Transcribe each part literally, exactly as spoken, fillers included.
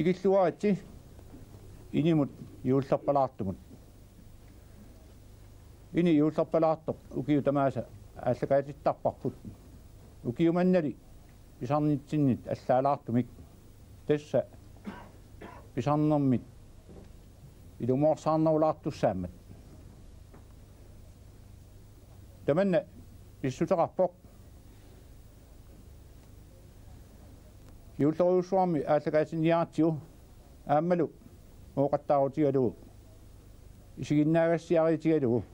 Tikilluaritsi inimut juullerpalaartumut. Ini juullerpalaartoq ukiut tamaasa aallakaatittarparput. Ukiumannali pisarnitsinnit allaalaartumik. Tassa pisarnermit ilumoorsaarnerulaartussaammat. Tamanna pissuteqarpoq. Juullerujussuarmi aallakaatiniaratsigu aammalu ooqattaarutigalugu isiginnaagassiariitigalugu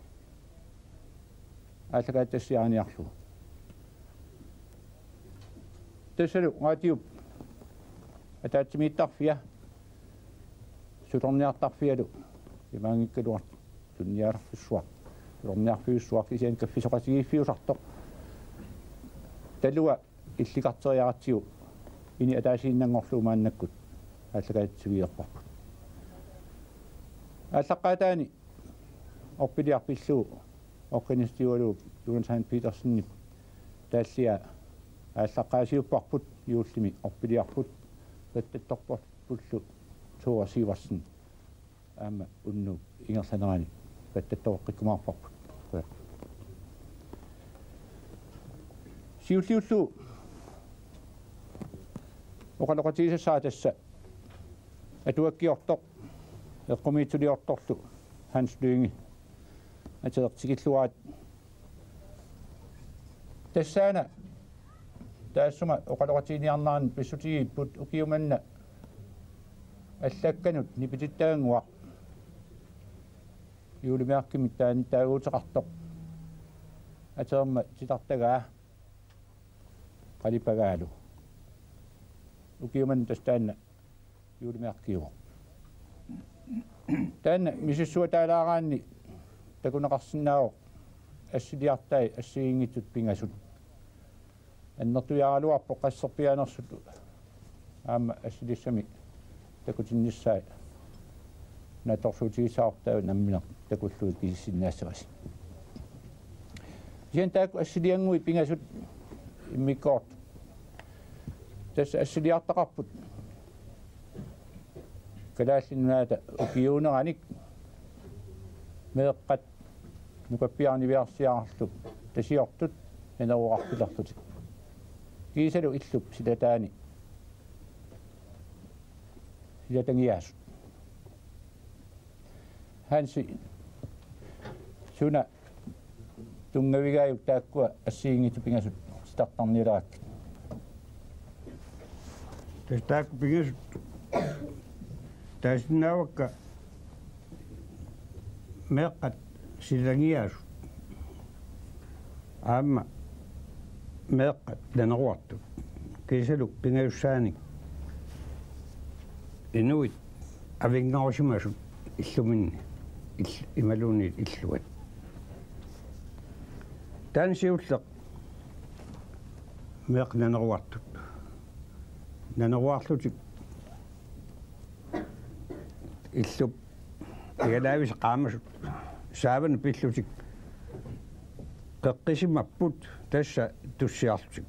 aallakaatitassiariniarlugu. Tassalu raatiup ataatsimiittarfia sutorniartarfialu imaanngikkaluartoq tunnialerfissuaq, sutorniarfissuaq kisianni kaffisoqatigiiffiusartoq. Talua illikarteriaratsigu ini ataasiinnanngorlugu maannakkut aallakaatitsivigilerparput. Aallaqqaataani orpiliaq pillugu organistiugalugu Jonathan Petersenip taalliaa aallaqqaasiupparput, juullimi orpiliarput, pattattorpullu Thora Sivertsen aamma unnuk ingerlanerani pattattoreqqikkumaarparput. Siulliullugu oqaloqatigisassara tassa atuakkiortoq, eqqumiitsuliortorlu Hans Lynge atereq tikilluarit. Tassaana taassuma oqaloqatiginiarnerani pissutigipput ukiumanna allakkanut nipitittagannguaq juulimeerkimik taanna taaguuteqartoq aterimma titartagaa qalipagaalu. Ukiumanna tassa taanna juulimeerkiuvoq. Taanna misissuataalaaraanni takuneqarsinnaavoq assiliartai assigiinngitsut pingasut. Annertujaaraluarpoq qasserpiaanersut aamma assilissami takutinnissaat naatsorsuutigissavarput, taava nammineq takullugit kisissinnaassavasi. Kisianni taakku assiliannguit pingasut immikkoortut. Tassa assiliartaqarput Kalaallit Nunaata ukiuuneranik meeqqat nukappiaraq niviarsiararlu tasiortut naneroqarfilerlutik. Kiisalu illup silataani silatangiaasut. Hansi, suna tunngavigaajuk taakkua assigiinngitsut pingasut titartarnialerakkit? Tassa taakku pingasut taasinnaavakka meeqqat silatangiaasut aamma meeqqat naneruartut. Kiisalu pingajussaanik inuit avinngarusimasut illuminni, ill-, imaluunniit illuat. Taanna siulleq meeqqat naneruartut. Naneruarlutik illup igalaavisa qaamasut saavani pillutik qeqqisimapput tassa tussiarlutik.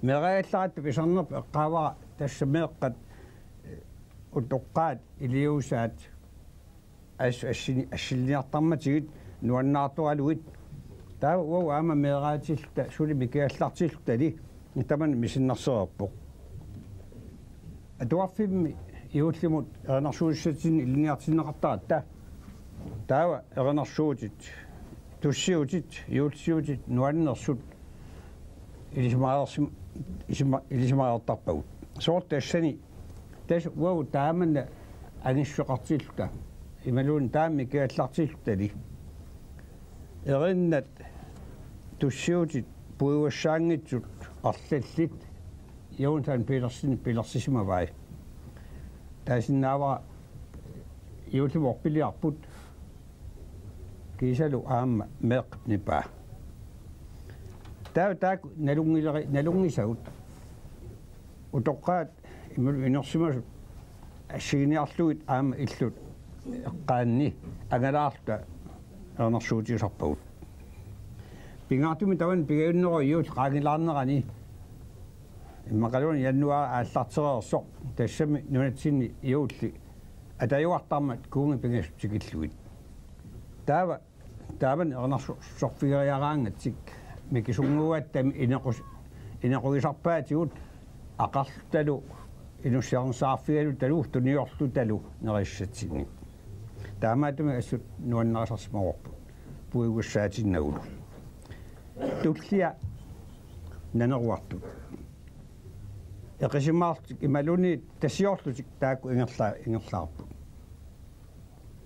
Meeraallaratta pisarnerput eqqaavara tassa meeqqat, eh, utoqqaat iliuusaat as-, assini-, assiliartarmatigit nuannaartoralugit. Taava uagut aamma meeraatilluta suli mikigallartillutali tamanna misinnarsereerpoq. Atuarfimmi juullimut erinarsuussatsinni ilinniartinneqartaratta. Taava erinarsuutit, tussiutit, juullisiutit nuannersut ilisimareersim-, isima-, ilisimareertarpagut. Soorlu tassani tassa uagut taamanna angissuseqartilluta imaluunniit taama mikigallartillutali erinnat tussiutit puigugassaanngitsut arlallit Jonathan Petersenip pilersisimavai. Taasinnaavara juullimi orpiliarput kiisalu aamma meeqqap nipaa. Taava taakku nalunngileri-, nalunngisagut utoqqaat imaluunniit inersimasut assiginiarlugit aamma illut eqqaanni angalaarluta erinarsuutigisarpagut. Pingaartumik tamanna pingajunneruvoq juulli qaangilaarnerani Immaqaluunniit januaari aallartereersoq, tassami nunatsinni juulli atajuartarmat kuunngi pingasut tikillugit. Taava, taamani erinarsorfigeriaraangatsigu mikisunnguugatta inequs-, inequgisarpaatigut aqarlutalu, inussiarnersaarfigalutalu, tuniorlutalu nerisassatsinnit. Taamaattumik assut nuannarisarsimavarput puigussaatinnagu. Tullia naneruartut. Eqisimaarlutik imaluunniit tasiorlutik taakku ingerla-, ingerlaarput.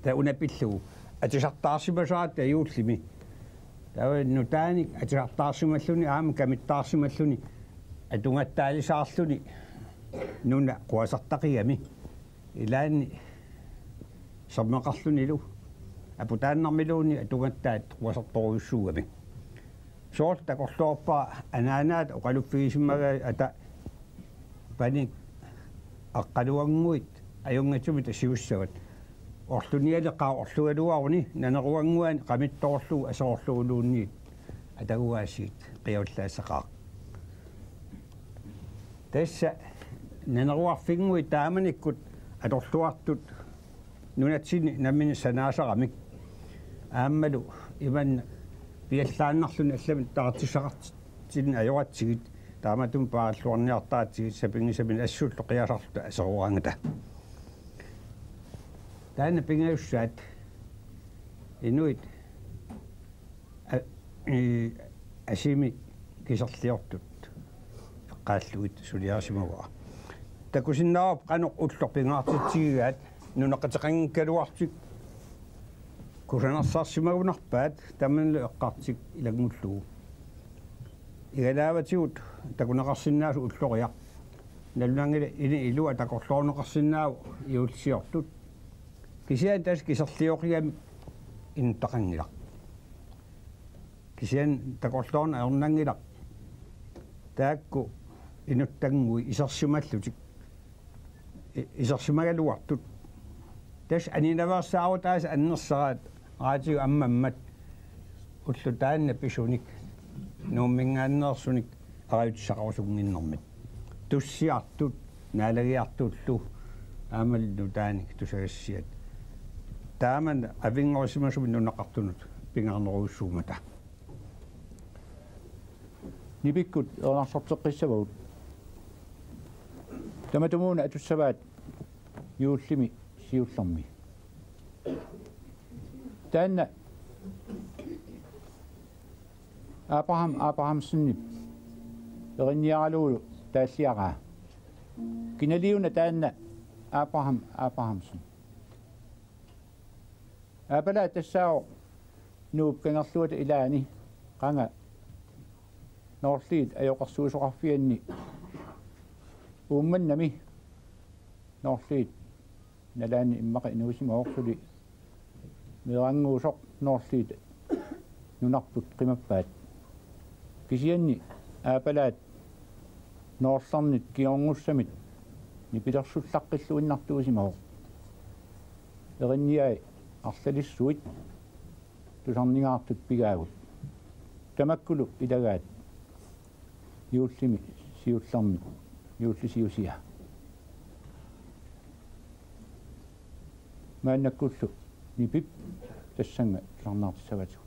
Taava una pillugu atisartaarsimasaratta juullimi. Taava nutaanik atisartaarsimalluni aamma kamittaarsimalluni atugattaalisaarluni nuna quasartaqigami. Ilaanni sermeqarlunilu aputaannarmiluunniit atugattaat quasartorujussuugamik. Soorlu takorloorpara anaanaata oqaluffigisimagaat ata panik aqqaluannguit ajunngitsumik tasiussavat. Orlunialeqaaq orlugaluaruni naneruannguani qamittoorlugu aserorluguluunniit atagugaasiit qiavallaassaqaaq. Tassa naneruarfinnguit taamanikkut atorluartut nunatsinni nammineq sanaasaramik. Aammalu imanna piallaannarluni allamik taartissaqartitsinni ajoratsigit, taamatut paaralluarniartaratsigit sapinngisamik assullu qiasarluta aseroraangata. Taanna pingajussaat inuit a-, i-, asimi kiserliortut eqqaallugit suliarisimavara. Takusinnaavarput qanoq ulloq pingaartitsigigaat nunaqqateqanngikkaluarlutik kusanarsaarsimagunarpaat tamannalu eqqartik ilanngullugu. Igalaavatigut takuneqarsinnaasut ulloriaq. Nalunanngilaq ini ilua takorloorneqarsinnaavoq juullisiortut. Kisianni tassa kiserlioqigamik inuttaqanngilaq. Kisianni takorloorneq ajornanngilaq. Taakku inuttannguit isersimallutik. I-, isersimagaluartut. Tassa aninaveersaarutaasa annersaraat raatiup ammammat ulloq taanna pisunik Nuumminngaanneersunik arajutsissaqarusunnginnermit. Tussiartut, naalagiartullu, aammalu nutaanik tusagassiat. Taamani avinngorisimasumik nunaqartunut pingaarnerujussuummata. Nipikkut erinarsorteqqissavagut. Tamatumuuna atussavaat juullimi siullermi. Taanna Abraham Abrahamsenip erinniaralugulu taalliaraa. Kinaliuna taanna Abraham Abrahamsen. Aapalaat tassaavoq Nuup kangerluata ilaani qanga Noorliit ajoqersuisoqarfianni Uummannami Noorliit nalaani immaqa inuusimavoq suli meerannguusoq Noorliit nunarput qimappaat. Kisianni Aapalaat Noorlernit kingornussamit nipilersullaqqilluinnartuusimavoq. Erinniai arlalissuit tusarningaartut pigaagut. Tamakkulu ilagaat juullimi siullermi juullisiusia. Maannakkullu Nipip tassannga tusarnaartissavaatigut.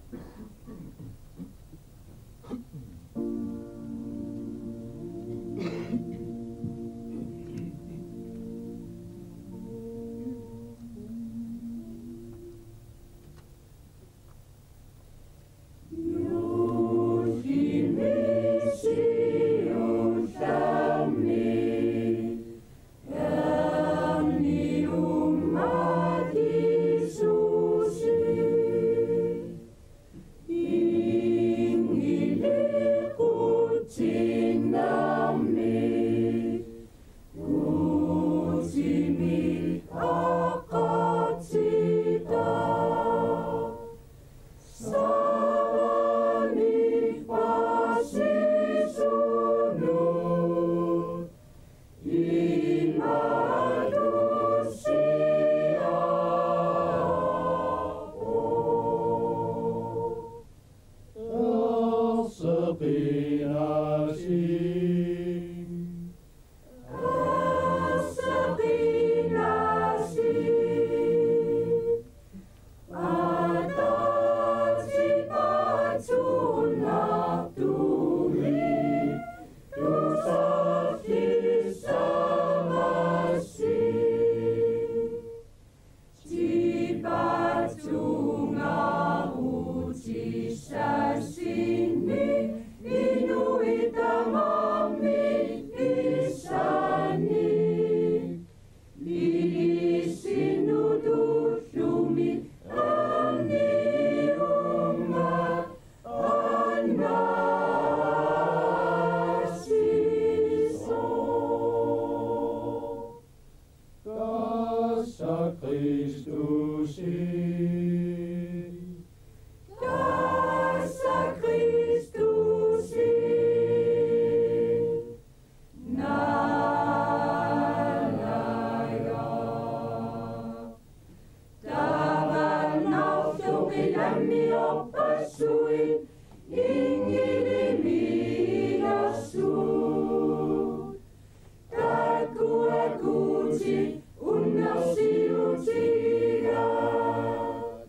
Kristusi. Tassa Kristusi. Nalaga. Tavannaartoq ilammiorpassuit inngilimiigassut. Taakkua Guuti unnersiutigigaat.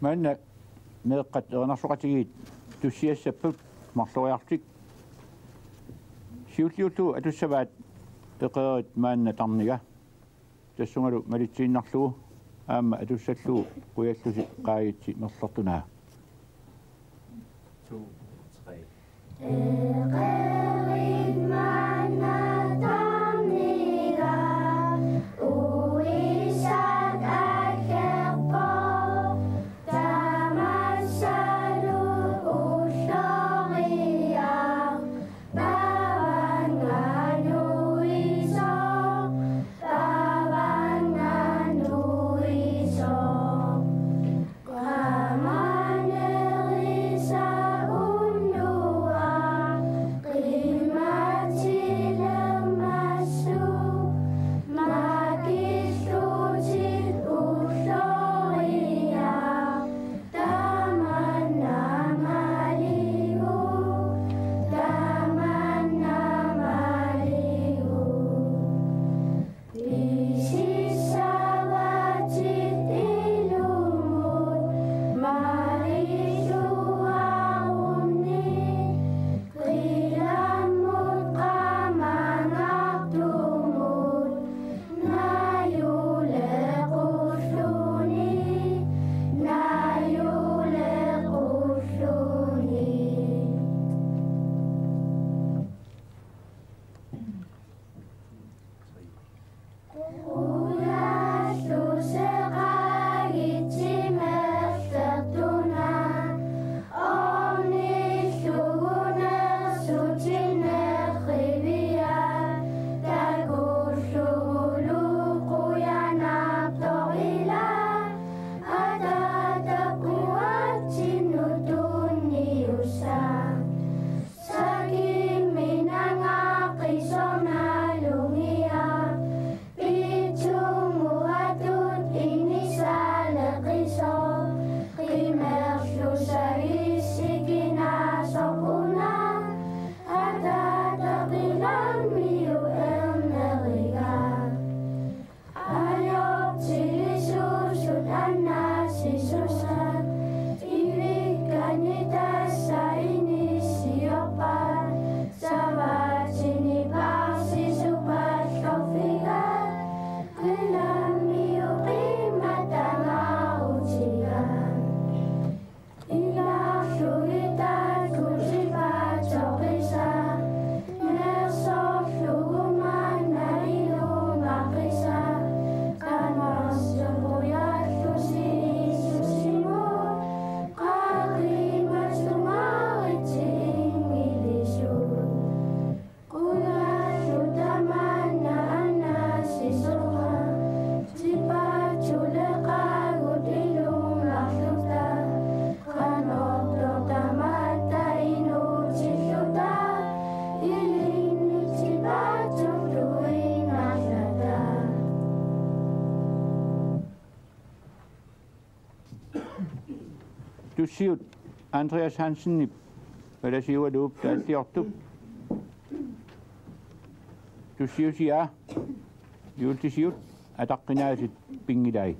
Maanna meeqqat erinarsoqatigiit tussiassapput marloriarlutik. Siulliullugu atussavaat Eqeerit maanna tarniga. Tassungalu malitsiinnarlugu aamma atussallugu Qujallusi Qaagitsi Merlertunaa. To, tre. Eqeerit maanna tarniga, uisat akerpoq, tamassalu ulloriaq, paavannga nuisoq, paavannga nuisoq. Qamanerisa unnuaq, qimatsilermassuk, makillutit ulloriaq, tamanna maligu, tamanna maligu. Pisissavatit ilumut, malilluarunni, qilammut qamangartumut, najulequlluni, najulequlluni. Qujallusi Qaagitsi Merlertunaa, ornillugu nersutit nerriviat, takullugulu qujanartoq ilaa, ataatap uatsinnut tunniussaaq. Sakimminanngaqisoq nalungiaq, pitsunnguatut inisaleqisoq, qimerlusagissi kinaasoq una, ataatap ilammiu erneriga. Ajortilisuusut annaasisusat, ivikkani tassa inissiorpat, savaatsinni paarsisoq pallorfigaat, qilammiu qimattangaarutigaat. Ilaarlugit taakku tipaatsoqisaq, nersorlugu maanna ilungaqqisaq, qanorsuaq Qujallusi Jiisusimut, qaaqimatungaritsi inngiliisut. Qujalluta maanna annaasisoq, tipaatsuleqaagut ilungarluta, qanortoq tamatta inuutilluta, ilinnit tipaatsuutuinnarlata. Tussiut Andreas Hansenip Palasiualuup taalliortup. Tussiusiaa, juullisiut ataqqinaasit pinngilai.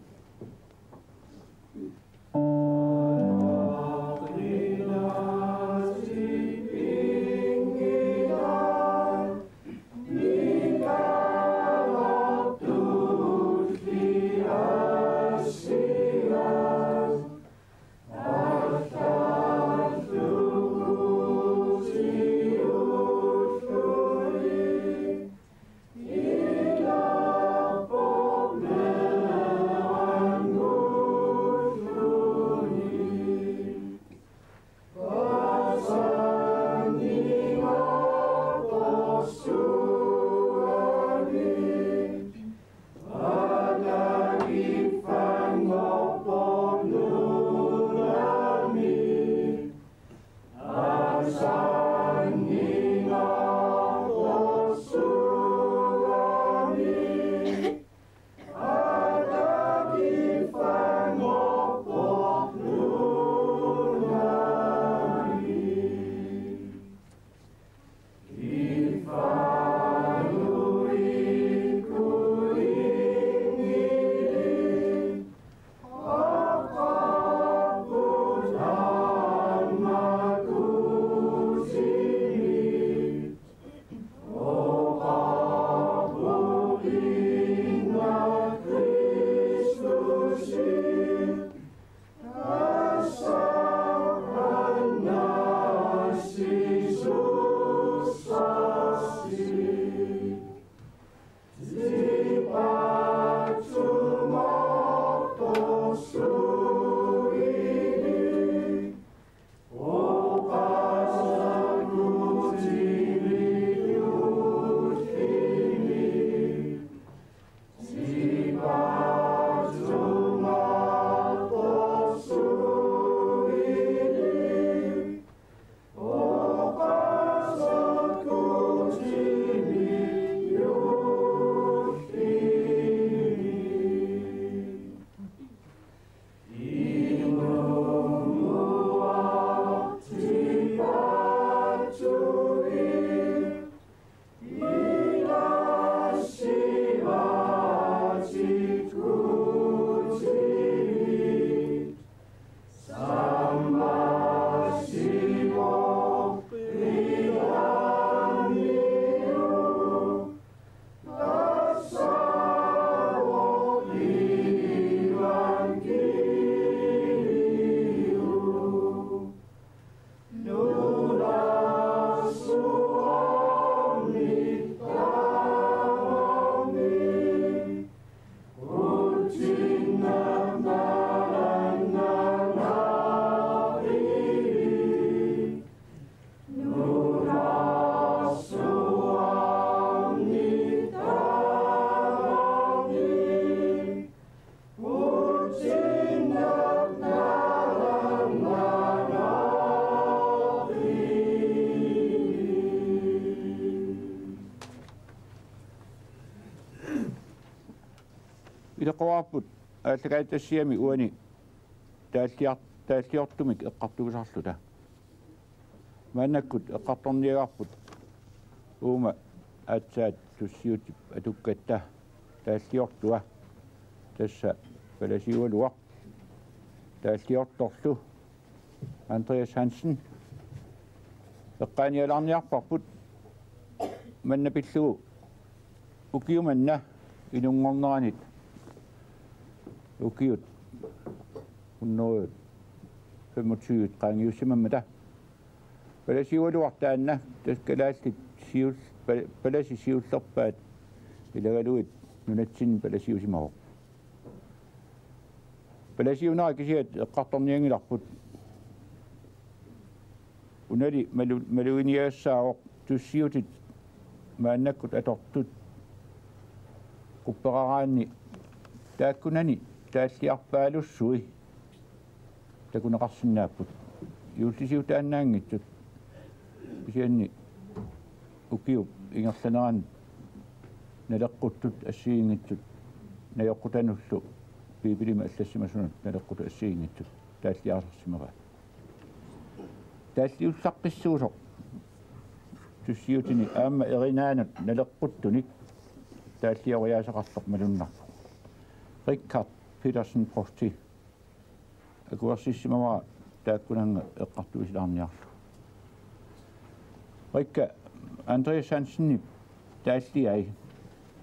Pileqquarput aallakaatitassiami uani taalliar-, taalliortumik eqqartugisarluta. Maannakkut eqqartorniagarput uuma aatsaat tussiutip atukkatta taalliortua, tassa palasiugaluaq taalliortorlu Andreas Hansen. Eqqaanialaarniarparput manna pillugu ukiumanna inunngorneranit ukiut hundrede femogtyve qaangiussimammata. Palasiugaluaq taanna tassa kalaallit siul-, pal-, palasit siullerpaat ilagalugit nunatsinni palasiusimavoq. Palasiunera kisiat eqqartornianngilarput. Unali malu-, maluginiagassaavoq tussiutit maannakkut atortut qupperaraanni taakkunani taalliarpaalussui takuneqarsinnaapput. Juullisiutaannaanngitsut kisianni ukiup ingerlanerani naleqquttut assigiinngitsut najoqqutanullu Biibilimi allassimasunut naleqquttut assigiinngitsut taalliarisarsimavaat. Taalliullaqqissuusoq tussiutini aamma erinaanut naleqquttunik taallioriaaseqartoq malunnarpoq. Richard Petersen Provsti akuersissimavara taakkunannga eqqartuisilaarniarlugu. Rikka Andreas Hansenip taalliai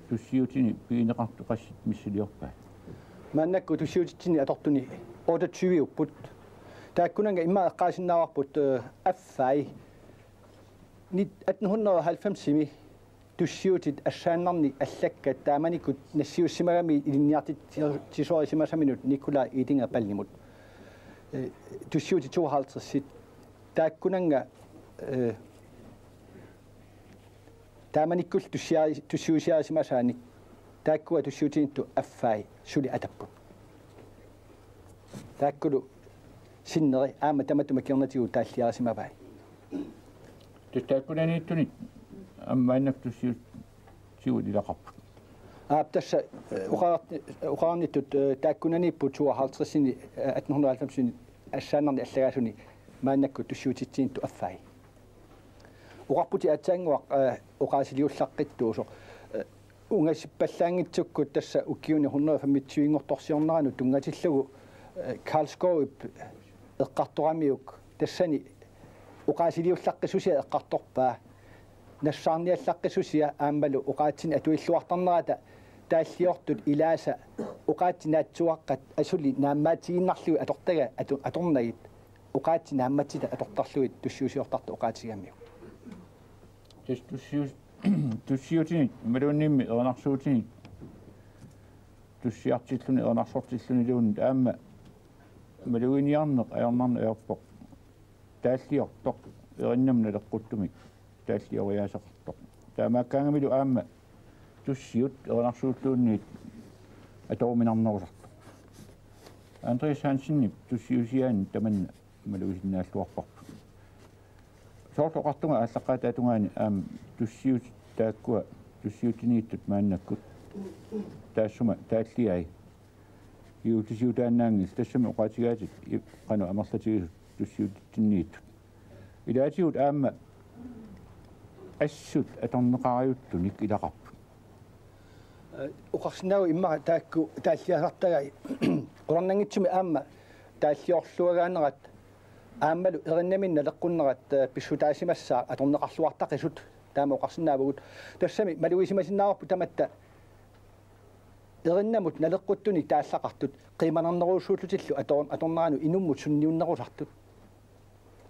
tussiutini pigineqartut qassit missiliorpaat? Maannakkut tussiutitsinni atortuni otteogtyve-upput. Taakkunannga immaqa eqqaasinnaavarput, øh, affai. Nit-, atten hundrede og halvfems-imi tussiutit assaannarnik allakkat taamanikkut nassiussimagamiuk ilinniartitsisorisimasaminut Nikolaj Iding Ballimut. Øh, tussiutit tooghalvtreds-it. Taakkunannga, øh, taamanikkullu tussiari-, tussiusiarisimasaanik taakkua tussiutiniittut affai suli atapput. Taakkulu sinneri aamma tamatuma kingornatigut taalliarisimavai. Tassa taakkunaniittunit aamma maannakkut tussiutigut ilaqarput. Aap, tassa, øh, oqarni-, oqarnittut, øh, taakkunaniipput tooghalvtreds-ini, øh, atten hundrede og halvfems-ini assaannarnik allagaasuni maannakkut tussiutitsiniittut affai. Oqarputit aatsaannguaq, øh, oqaasiliullaqqittuusoq. Øh, ungasippallaanngitsukkut tassa ukiuni hundrede femogtyve-nngortorsiorneranut tunngatillugu, øh, Carl Skouip eqqartoramiuk tassani oqaasiliullaqqissusia eqqartorpaa. Nassaarniallaqqissusia aammalu oqaatsinut atuilluartarnerata taalliortut ilaasa oqaatsit naatsuaqqat asuli naammaatigiinnarlugit atortagai atu-, atornagit oqaatsit naammatsitat atortarlugit tussiusiortartut oqaatigigamiuk. Tassa tussius-, tussiutinit imaluunniimmi erinarsuutinit tussiartilluni erinarsortilluniluunniit aamma maluginiarneq ajornarneq ajorpoq. Taalliortoq erinnamut naleqquttumik taallioriaaseqartoq. Taamaakkaangamilu aamma tussiut erinarsuulluunniit atoruminarnerusartoq. Andreas Hansenip tussiusiaani tamanna malugisinnaalluarparput. Soorlu oqartunga aallaqqaataata tungaani aamma tussiutit taakkua tussiutiniittut maannakkut taassuma taalliai juullisiutaannaanngillat, tassami oqaatigaatit i-, qanoq amerlatigisut tussiutitsiniittut. Ilaatigut aamma assut atorneqarajuttunik ilaqarput. Øh, oqarsinnaavugut immaqa taakku taalliasartagai qularnanngitsumik aamma taalliorluagaanerat aammalu erinnaminnut naleqqunnerat, øh, pissutaasimassaaq atorneqarluartaqisut, taama oqarsinnaavugut. Tassami malugisimasinnaavarput tamatta erinnamut naleqquttunik taallaqartut qiimanarnerujussuullutillu ator-, atorneranut inummut sunniunnerusartut.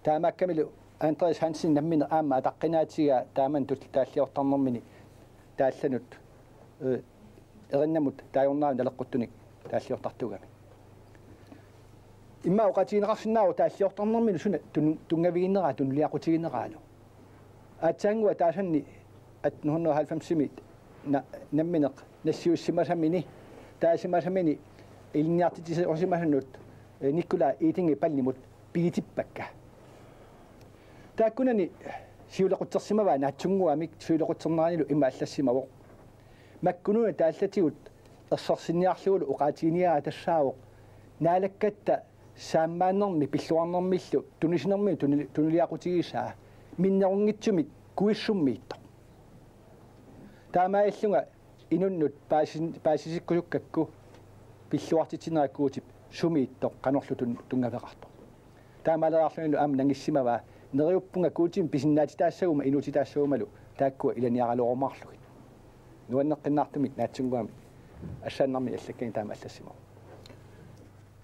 Taamaakkamilu Andreas Hansen nammineq aamma ataqqinaatigaa taamani tul-, taalliortarnermini taallanut, øh, erinnamut taajorneranut naleqquttunik taalliortartuugami. Immaqa oqaatigineqarsinnaavoq taalliortarnermini suna tun-, tunngavigineraa tunuliaqutigineraalu. Aatsaannguaq taasanni atten hundrede og halvfems-imi na-, nammineq nassiussimasamini, taasimasamini ilinniartitsisuusimasunut, øh, Nikolaj Iding Ballimut pigitippakka. Taakkunani siulequtsersimavaa naatsunnguamik, siulequtserneranilu ima allassimavoq: Makkunuuna taallatigut Ersersinniarlugulu oqaatiginiagara tassaavoq naalakkatta saammaannermi pilluarnermillu tunisinermi tunili-, tuniliaqutigisaa minnerunngitsumik kuissummiittoq. Taamaalillunga inunnut paasin-, paasisikkusukkakku pilluartitsinerat Guutip sumiittoq qanorlu tun-, tunngaveqartoq. Taamaaleriarlunilu aamma nangissimavaa neriuppunga Guutimut pisinnaatitaassaguma inuutitaassagumalu taakkua ilaniaraluarumaarlugit. Nuanneqqinnaartumik naatsunnguamik assaannarmik allakkanik taama allassimavoq.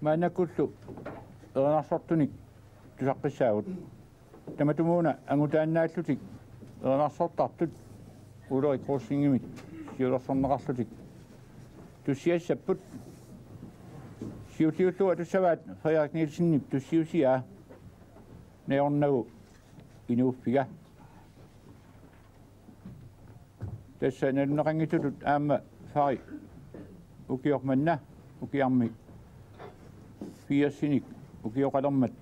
Maannakkullu erinarsortunik tusaqqissaagut. Tamatumuuna angutaannaallutik erinarsortartut Ulrik Rosingimit siulersorneqarlutik tussiassapput. Siulliullugu atussavaat Frederik Nielsenip tussiusiaa najornagu inuuffiga. Tassa nalunaqanngitsutut aamma fari ukioq manna ukiarmi firsinik ukioqalermat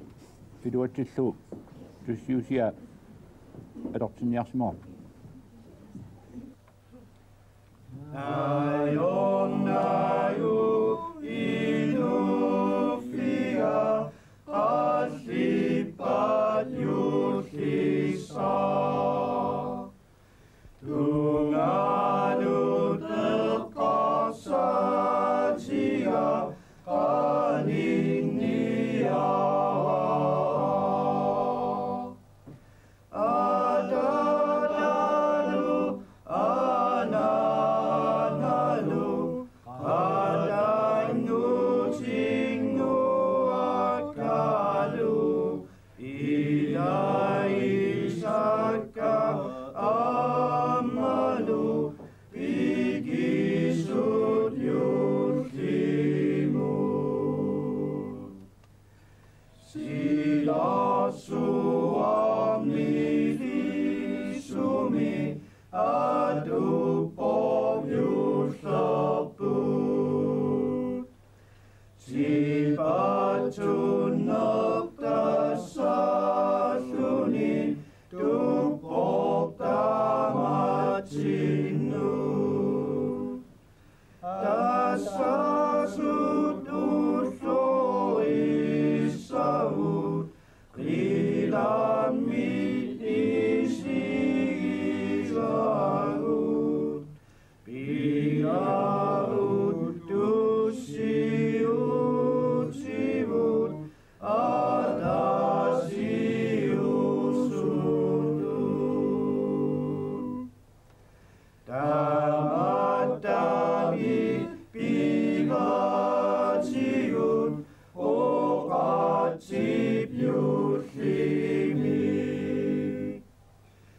iluatsillugu tussiusiaa atortinniarsimavoq. Najornagu inuuffiga qallippaat juullissaq. Tungaanut eqqarsaatiga qaninniaraq. Ataatalu anaanalu qatanngutinnguakkalu ilagisakka aammalu pikisut juullimut. Silarsuarmi fissumi atuppoq juullerput. Sipatsunneq tassalluni tuppoq tamatsinnut. Tassasut ullorissavut qilammit isigisavut. Pigavut tussiutivut atasiusutut. Tamattami pivatigut oqatsip juullimi.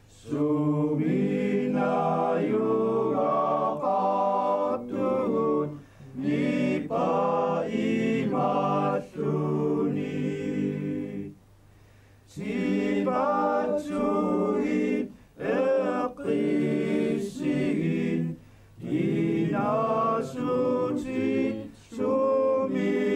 Suminajugaqartugut nipa imalluni. Sipatsuit eqqissigit inasutit sumittutit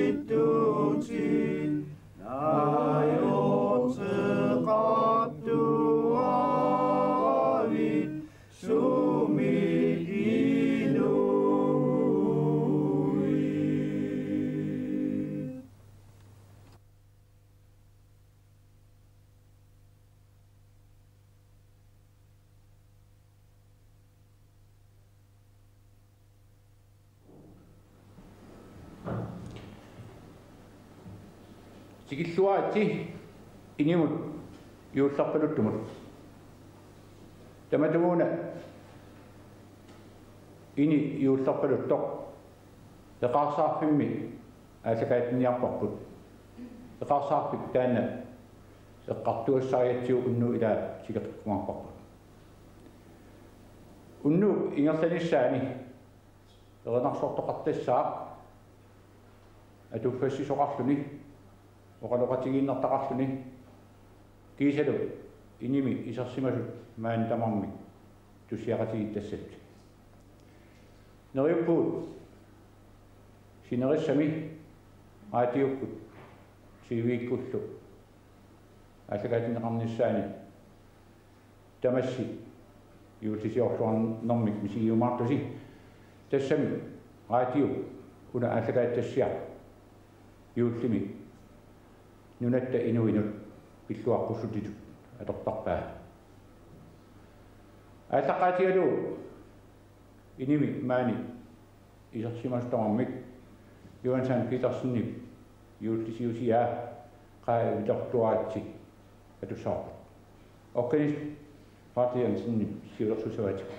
najorteqartuaravit sumi inuit. Tikilluaritsi inimut juullerpaluttumut. Tamatumuuna ini juullerpaluttoq eqaarsaarfimmi aallakaatinniarparput. Eqaarsaarfik taanna eqqartugassarigatsigu unnuk ilaa tikikkumaarparput. Unnuk ingerlanissaani erinarsortoqartassaaq atuffassisoqarluni, oqaloqatigiinnertaqarluni, kiisalu inimi isersimasut maani tamarmik tussiaqatigiittassat. Neriuppugut sinerissami raatiukkut sivikkullu aallakaatinneqarnissaani tamassi juullisiorluarnermik misigiumaartusi. Tassami Radiup una aallakaatitassiaq juullimi nunatta inuinut pilluaqqussutitut atortarpaa. Aallaqqaatigalugu inimi maani isersimasut tamarmik Johan Sand Petersenip juullisiusiaa Qaa Ivitortuaritsi atussavarput. Organist Martin Jensenip siulersuissavaatigut.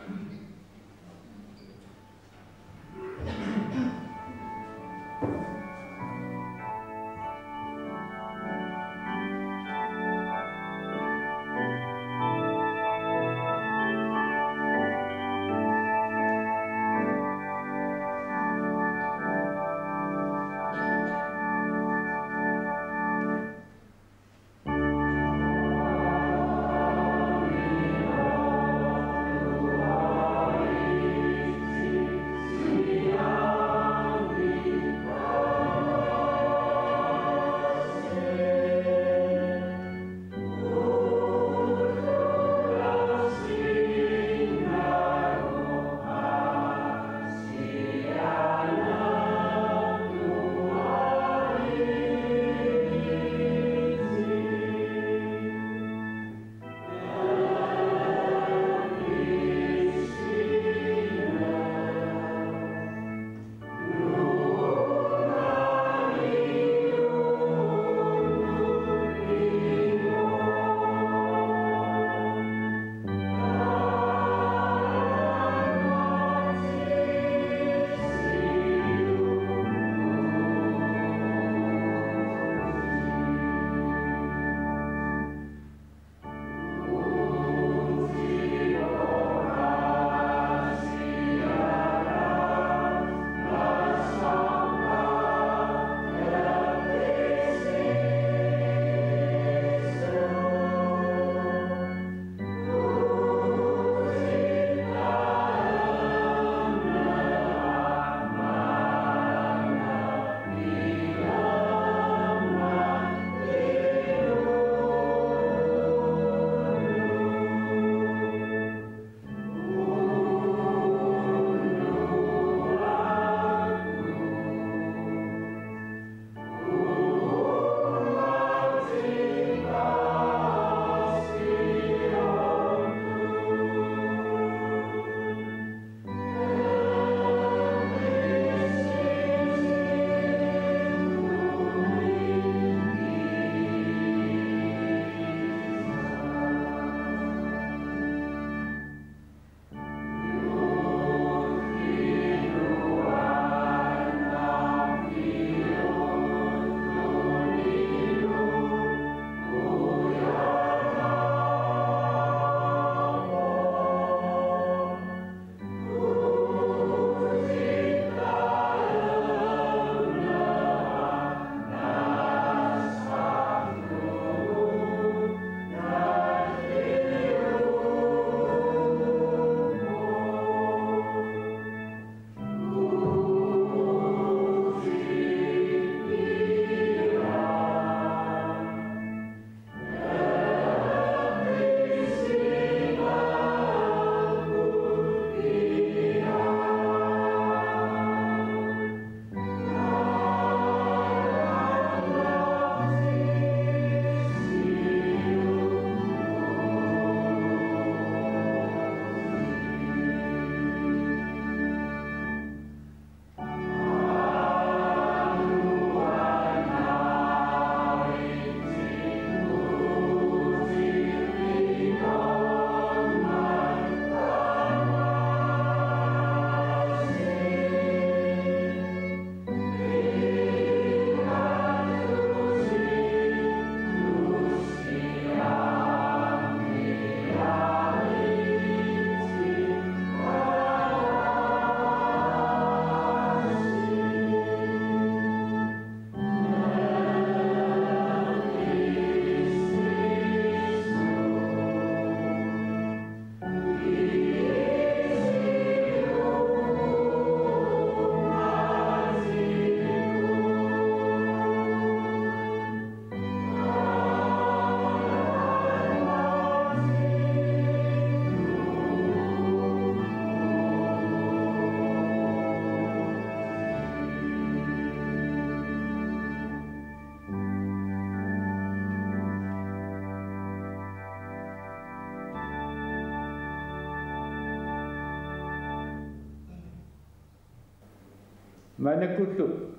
Maannakkullu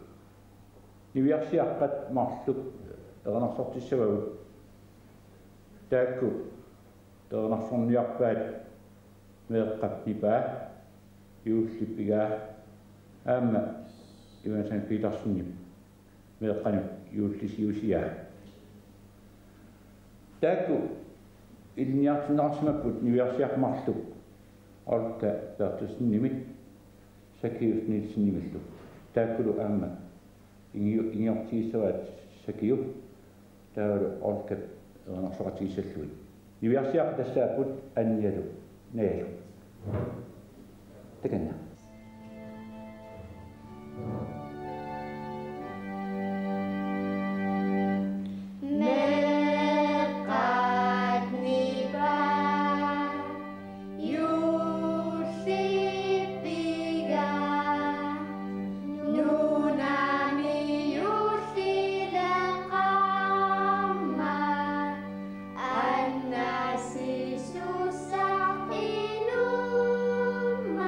niviarsiaqqat marluk erinarsortissavagut. Taakku erinarsorniarpaat meeqqap nipaa, juullip pigaa, aamma Jonathan Petersenip meeqqanut juullisiusiaa. Taakku ilinniartinneqarsimapput niviarsiaqqat marluk Olga Berthelsenimit Zacchaeus Nielsenimillu. Taakkulu aamma ingi-, ingiortigissavaat Zacchaeus taavalu Olga erinarsoqatigissallugit. Niviarsiaqqat tassaapput Annialu Najalu. Takanna. Meeqqat nipaat, juullip pigaa, nunami juullileqarmat, Anna Jiisussaq inummat,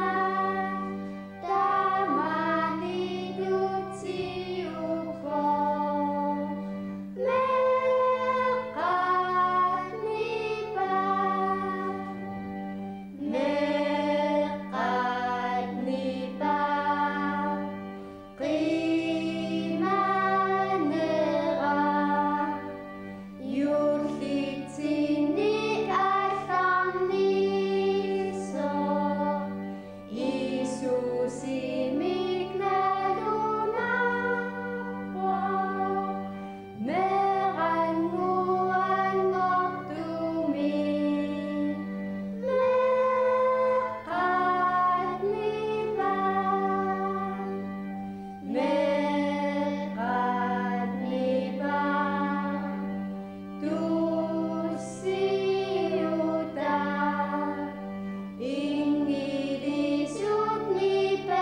tamani tutsiuvoq. Meeqqat nipaat, meeqqat nipaat, qimanera, juullitsinni aallarnisoq, Jiisusimik nalunarpoq, meerannguanngortumik. Meeqqat nipaat, meeqqat nipaat, tussiutaa, inngiliisut nipeqarpoq,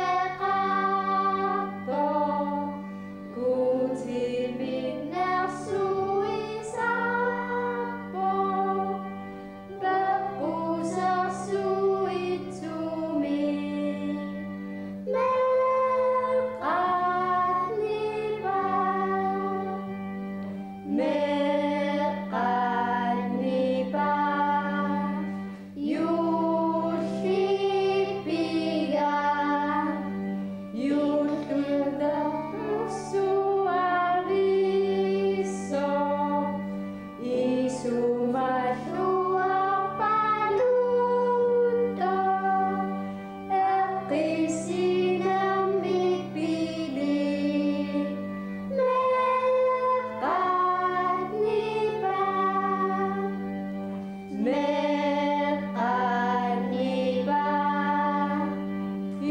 Guutimit nersuisarpoq, peqqusersuitsumik. Meeqqat nipaat, meeqqat nipaat, juullip pigaa, juullip nersuarsuarsuaq, isumalluarpaluttoq, eqqissinermik pili. Meeqqat nipaat, meeqqat nipaat,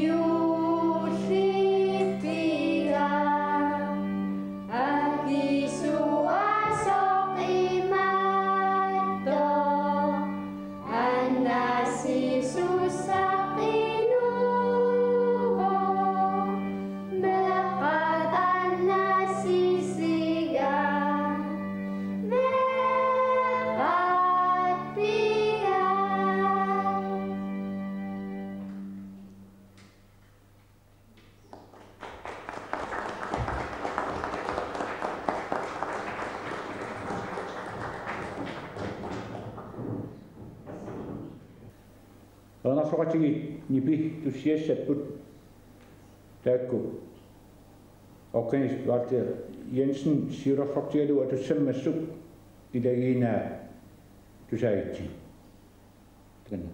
juullip pigaa, akisuasoq imaattoq, Anna Jiisussaq inuvoq, meeqqat Anna Jiisusigaa, meeqqat pigaa. Erinarsoqatigiit nipi tussiassapput, taakku organist Walter Jensen siulersortigalugu atussammassuk, ilagiinaa tusaagitsi. Takanna.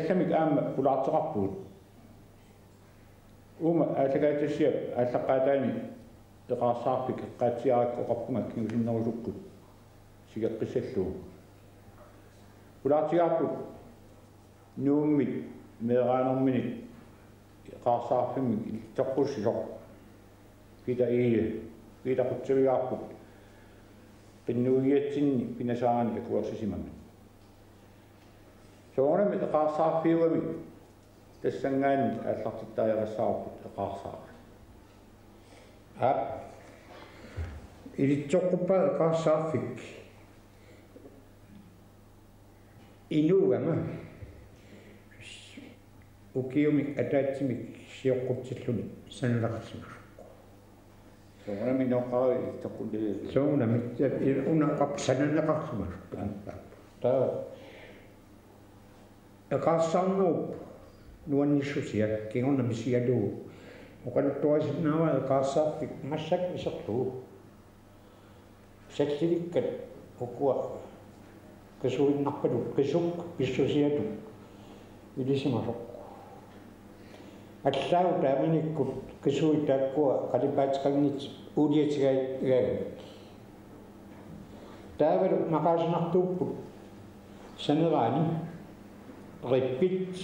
Tamik aamma pulaarteqarpugut. Uuma aallakaatitassiap aallaqqaataani eqaarsaarfik eqqaatsiarakku oqarpunga kingusinnerusukkut sigeqqissallugu. Pulaartigaarput Nuummit meeraanerminit eqaarsaarfimmik ilitsoqqussisoq Peter Egede, Peter qutsavigaarput qinnuigiatsinni pinasaani akuersisimammat. Soorunami eqaarsaarfiugami tassanngaanniit aallartittariaqassavarput eqaarsaarfik. Aap. Ilitsoqquppaat eqaarsaarfik inuugama ukiumik ataatsimik sioqqutsilluni sananeqarsimasarpoq. Soorunami inoqqaavi ilitsoqqulliviuvoq. Soorunami una oqarpoq sananeqarsimasarpoq. Taava eqaarsaarnerup nuannissusia kingorna misigalugu oqaluttuarisinnaavara eqaarsaarfik massakkut iserlugu. Sallilikkat ukua qisuinnarpaluk qisuk pissusiatut ilisimasoq. Allaat taamanikkut qisuit taakkua qalipaateqanngitsut uuliatigaat. Taavalu maqaasinartuupput saneraani rippit,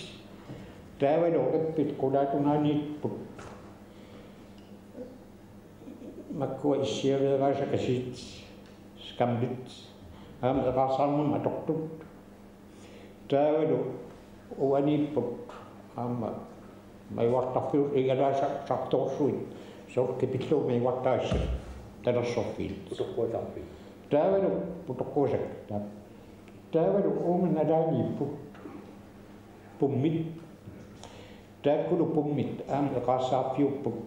taavalu rippit qulaatungaaniipput makkua issiaveeraasakasiit skamlit aamma eqaarsaarnermut atortut. Taavalu uaniipput aamma majuartarfiup igalaasa sartoorsuit soorlu kipillugu majuartaassat talersorfiit. Putoqquasarfiit. Taavalu putoqquasakka. Taavalu uuma nalaaniipput pummit. Taakkulu pummit aamma eqaarsaarfiupput.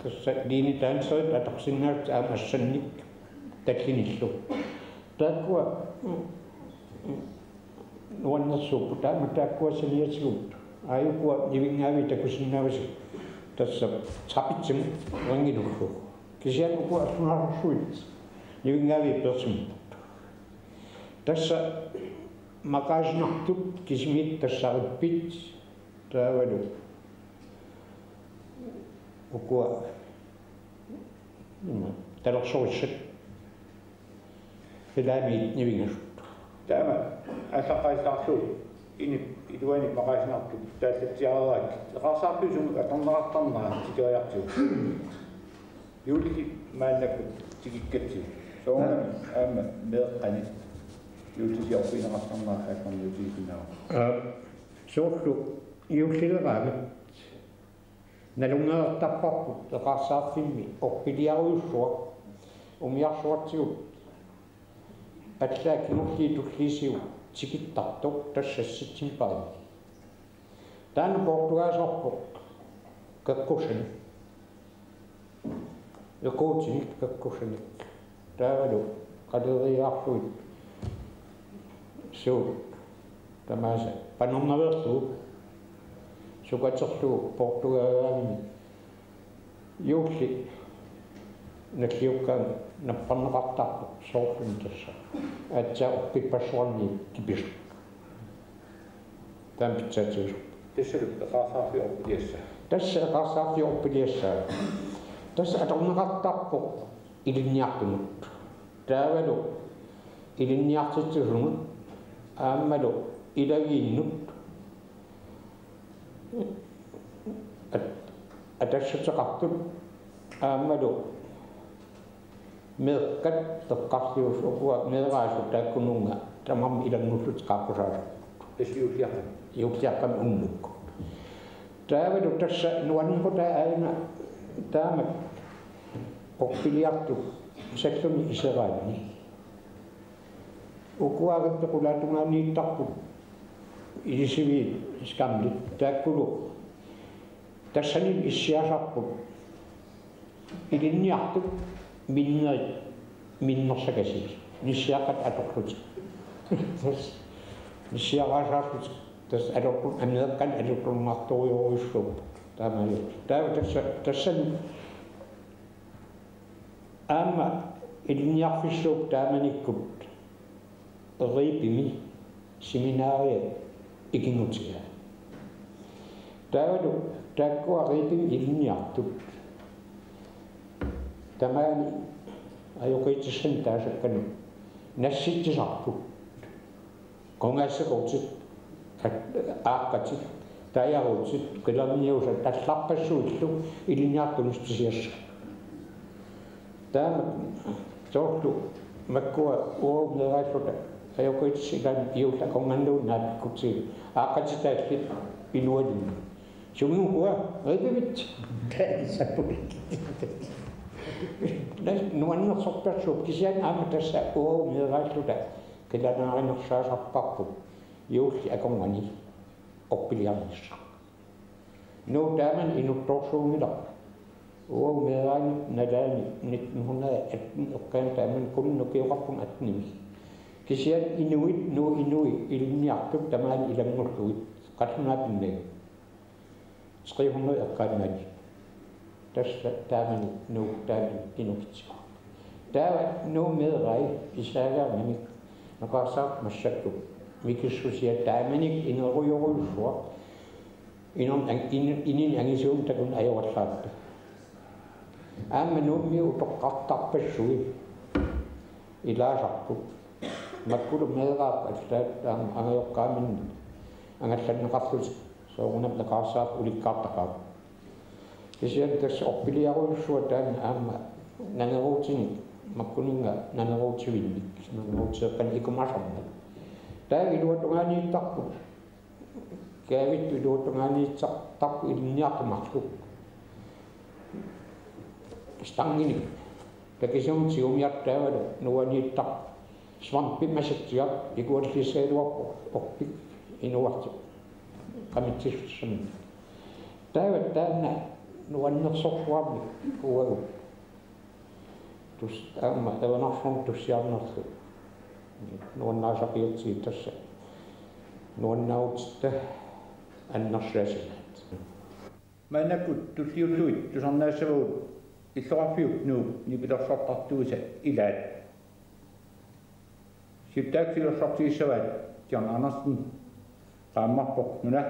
Tassa line dancerit atorsinnaasut aamma assannik tallinillu. Taakkua nuannersuupput taama taakkua saniatigut. Aajukua nivinngaaviit takusinnaavasi tassa trappitsimut ringinullu. Kisianni ukua attunaarsuit nivinngaaviit peersimapput. Tassa maqaasinartut kisimiittut tassa rippit taavalu ukua ima talersorissat qilaamiit nivingasut. Taama aallaqqaassutaarlugu inip iluani maqaasinartut taallatsiareerakkit eqaarsaarfiup sumut atorneqartarnera tikeriartigu. Juullisi maannakkut tikikkatsigu. Soorunami aamma meeqqanit juullisiorfigineqartarnera aallarniutigisinnaavara. Aa, soorlu juullileraangat nalunngereertarparput eqaarsaarfimmi orpiliarujussuaq umiarsuartigut allaat kingulliit tulliit siu tikittartoq tassa septembarimi. Taanna poortugaasarpoq qeqqusanik. Equutinik qeqqusanik. Taavalu qaleriiaarlugit suut tamaasa panernaveerlugu sukaterlugu poortugaagaanni juulli nalliukkaangat napparneqartarpoq soorlumi tassa aatsaat orpippassuarni kipisut. Taama pitsaatigisorput. Tassalu eqaarsaarfiup orpiliassaa. Tassa eqaarsaarfiup orpiliassaa. Tassa atorneqartarpoq ilinniartunut. Taavalu ilinniartitsisunut aammalu ilagiinnut at-, atassuteqartut aammalu meeqqat eqqarliusut ukua meeraasut taakkununnga tamarmik ilanngullutik qaaqqusaasut. Tassa juulliaqqami. Juulliaqqami unnukkut. Taavalu tassa nuannequtaa aana taamak orpiliartut salluni iseraanni. Ukua rippit qulaatungaaniittarput ilisiviit skamlit taakkulu tassani issiasarput ilinniartut minnerit minnersakasiit nissiaqqat atorlutik. Tassa nissiaraasaarlutik tassa atorlun ameeqqan atorlungaartorujorujussuupput taamaalillutik. Taava tassa tassani aamma ilinniarfissuup taamanikkut Riipimi seminaria ikinngutigaat. Taavalu taakkua Ribe ilinniartut tamaani ajoqiutissanik taasakkanut nassitsisarput. Qungaassakuutit, aaqqatit, tajaruutit, qilerniusat allarpassuillu ilinniartut nuussutisiassat. Taama soorlu makkua uagut meeraalluta ajoqiutissat ilaanni juulli akornanniluunniit naapikkutsigit aaqqatitaallit ilualummik. Sumut ukua Ribevit. Taanna sappulik. Nuannersorpassuupput kisianni aamma tassa uagut meeraalluta qilanaarinersaasarparput juulli akornanni orpiliarnissaq. Nuup taamani inuttorsuunngilaq. Uagut meeraanni nalaani nitten hundrede atten eqqaani taamani kununnga ukioqarpunga attenimi. Kisianni inuit, Nuup inui ilinniartut tamaani ilanngullugit qallunaat pinnagit. Tre hundrede eqqaannaani. Tassa taamani Nuup taamani inukitsigu. Taava Nuup meerai isaagaangamik naqaarsaartut massakkut mikissusia taamani inerujorujussuaq. Inun-, an-, in-, inini angisuumik takuneq ajorallaartoq. Aamma Nuummi utoqqartarpassui ilaasarput. Makkulu meeraat allaat aamma angajoqqaaminnik angallanneqarlutik soorunami naqaarsaartut ulikkaartaqaat. Kisianni tassa orpiliarujussuaq taanna aamma naneruutinik makkuninnga naneruutivinnik, naneruuteeqqanik ikumasarmat. Taava iluatungaaniittarput. Kaavittut iluatungaaniittarput ilinniartut marluk. Stanginik. Takisuumik tigumiartut taavalu nuaniittarput. Svampi Masatsiaq ikualliissagaluarpoq orpik inuartut. Qamitsissutissaminnik. Taava taanna nuannersorsuarmik uagut. Tus-, aamma Avannaarsuarmi tussiarnerlu. Nuannaasaqiutsigit tassa. Nuannaarutitta annersaasinaat. Maannakkut tulliullugit tusarnaassavagut illoqarfiup Nuup nipilersortartuisa ilaat. Siulittaasup siulersortigissavaat John Andersen, qaammarpoq nuna,